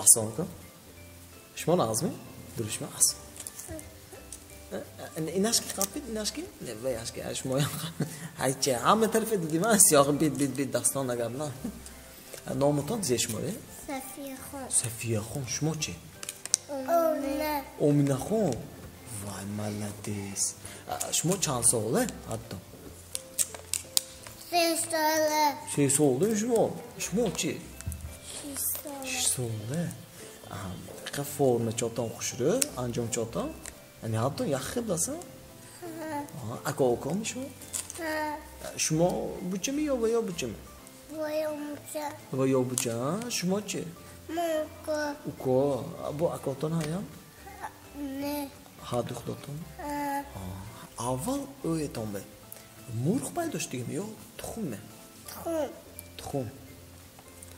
Ассалому алайкум. Шумо нағзми? Дурустми? Ас. Инаш ки қапид, инаш ки? Не, ваяш ки, шумоям. Ҳайча, ҳама тарафа дидим, сиёҳи бит бит бит дастон нагабна. Номутон зе шумо, э? Сафияхон. Сафияхон, шумо чи? Омина. Оминахон. Вай, молодец. Шумо чанд сола ҳатто? 3 сола. 3 сола шумо? Шумо чи? 6 сола. 6 сола. Қа формачотон хушрӯ, анҷомчотон. Ани ҳатто яхе биласан? Ака укоми шумо? Шумо бучами ё ва ё бучами? Ва ё буча. Ва ё буча, шумо чи? Мо уко. Уко. Бо акотон ҳаям? Не. Ҳарду худотон? Аввал ӯетон бе мурғ пайдо шудигими ё тухмме? Тухм. Тухм.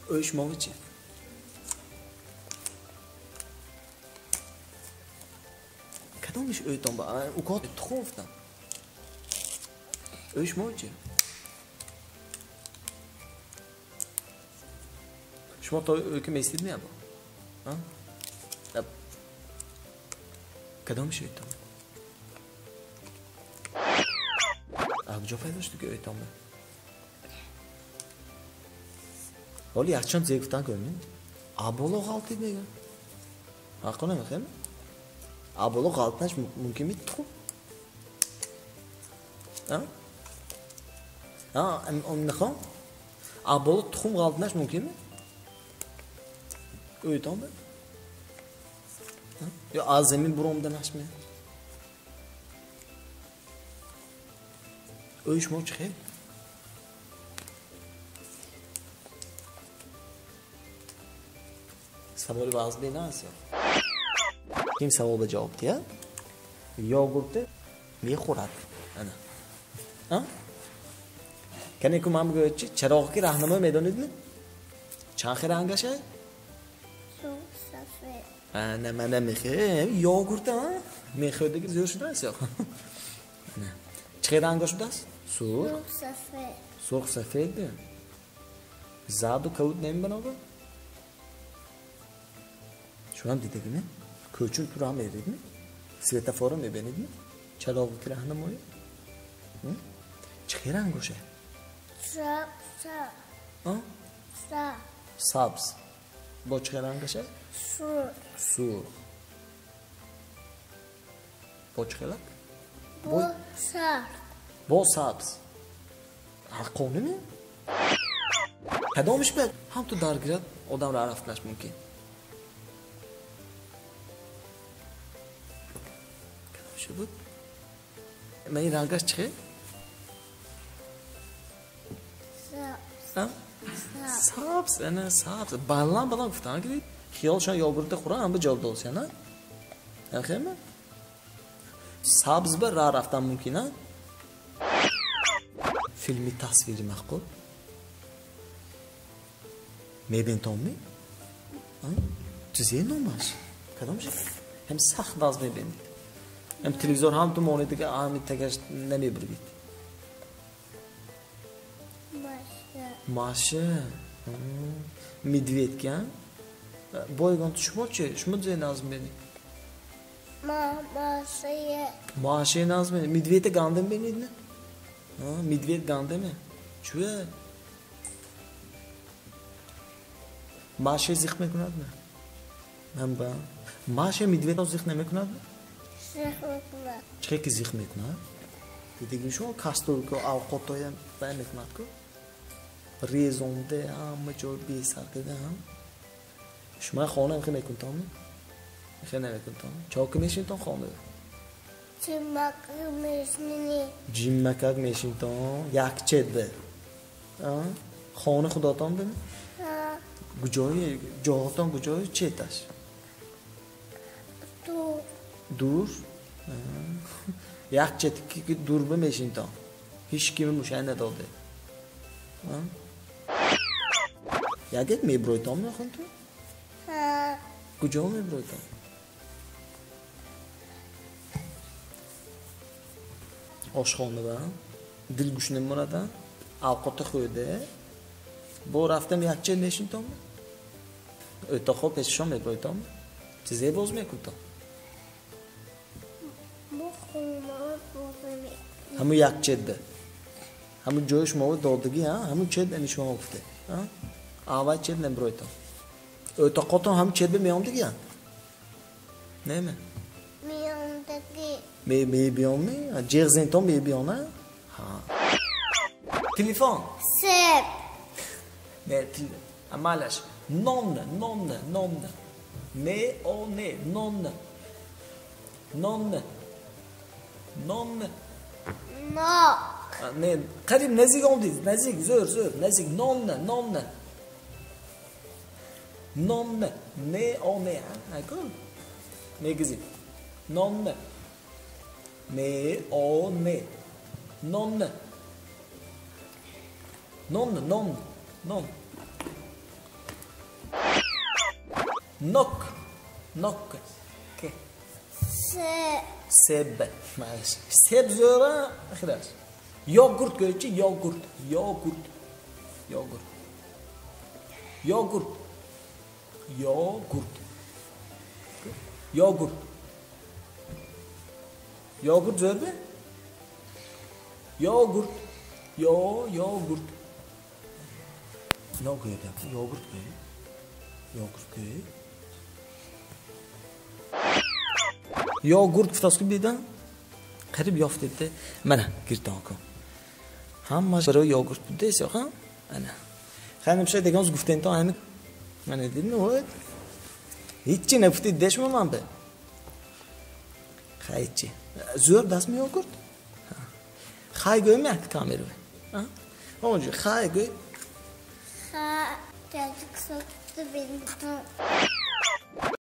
Ӯи шумови чи? Кадомиш ӯетон ба? Уко тухм гуфтам. Ӯи шумови чи? Шумо то ӯ ки местидми або? Кадомиш ӯетон? А куҷо пайдо шуд ки ӯетон бе? Ҳоли якчанд зе гуфтан кӯни? Аболо ғалтид мега. Ҳаққо намехем? Аболо ғалтнаш мумкин ми тухм? А? А, оминахон? Аболо тухм ғалтнаш мумкин ми? Ӯетон бе? Ё аз замин буромданаш ме? Ӯи шумо чӣ хел? Саволи вазбе наст ё? Ким савол ба ҷавоб диҳад? Йогуртӣ мехӯрад. Ана. А? Кане ку ман бигӯяд чи? Чароғи ки раҳнамо медонидми? Чанд хел рангаш ай? Сафед. Ана мана мехе йогурт а? Мехӯрдаги зӯр шудааст ё? Ана. Чӣ хел ранго шудааст? Сурх. Сурх сафед. Сурх сафед. Зарду кавуд намебаноба? Шуам дидагиме? Кӯчун тура меридми? Светофора мебинидми? Чароғи ки раҳнамоӣ? Чӣ хел рангоша? Сабз. Сабз. Бо чӣ хел рангаша? Сурх. Сурх. Бо чӣ хелак? Бо сабз. Бо сабз. Ҳаққоними? Кадомиш ба ҳам ту даргирад одамро арафтанаш мумкин? Кадомиш буд? Ман ин рангаш чӣ хел? Сабз. Сабз, ана сабз. Баланд баланд гуфтан гирид. Хиёлшон йогуртта хӯран ҳама ҷавоб додсян, а? Хелме? Сабз ба ра рафтан мумкин, а? Филми тасвири маъқул? Мебинтонми? Чизе номаш? Кадомш? Ҳам сахт нағз мебинед. Ҳам телевизор ҳам ту монедига ҳами тагаш намебургид. Маша. Маша. Медведь ки, а? Бо ягон шумо чи? Шумо зе нағз мебинед? Маша. Маша нағз мебинед. Медведь ганда мебинед, не? Медведь гандаме? Чӯя? Маша зиқ мекунад не? Ҳамба. Маша медведь зиқ намекунад не? Зиқ мекунад. Чӣ ки зиқ мекунад? Дидагим шумо кастрюлька овқатоям бай мекунад ку? Резонде ҳама ҷо бесар када ҳам. Шумо хона хе мекунтон? Хе намекунтон? Чо ки мешинтон хона? Ҷиммак мешинӣ. Ҷиммакак мешинтон, якчет бе. Хона худотон бе? Куҷои ҷоҳотон куҷои четаш? Дур. Дур? Якчет ки дур бе мешинтон. Ҳеч кими мушай надоде. Ягет мебройтон мехон ту? Куҷо мебройтон? Ошхона ба дилгӯш намонада авқота хӯрда бо рафтам якче мешинтон. Отоқҳо пешшон меброитон? Чизе боз мекунтон? Мо хурмо бозӣ мекунем. Ҳамун як чедда. Ҳамун ҷои шумо додагӣ, ҳамун чед ани шумо гуфте. Аввал чед неброитон. Отоқотон ҳамун чед меомдагиянд? Неме? Меомдагӣ. Мебиёнми? Ҷеғ зентон мебиёна? Ҳа. Телефон. Себ. Не, амалаш. Нон, нон, нон. Не, о, не, нон. Нон. Нон. Но. Не, қариб наздик омдид, наздик, зӯр, зӯр, наздик. Нон, нон. Нон, не, о, не. Аку? Мегизӣ. Нон. Не, о, не. Нон. Нон, нон, нон. Нок. Нок. Ке. Себ. Себ. Себ зӯра ахираш. Йогурт гӯйчи, йогурт, йогурт. Йогурт. Йогурт. Йогурт. Йогурт. Йогурт зӯрби? Йогурт. Йо, йогурт. Но гӯяд, йогурт гӯй. Йогурт гӯй. Йогурт гуфтааст дидан? Қариб ёфтед. Мана гирдон кун. Ҳамаш барои йогурт будааст ё ха? Ана. Хайр намша деган гуфтен то ҳамин. Мана дидем вот. Ҳеҷ нагуфтед дешма ман бе. Хай ҳеҷ. Зӯр дастми йогурт? Хай гӯй як камера. А? Онҷо хай гӯй. Ха, таҷик сохта бинтон.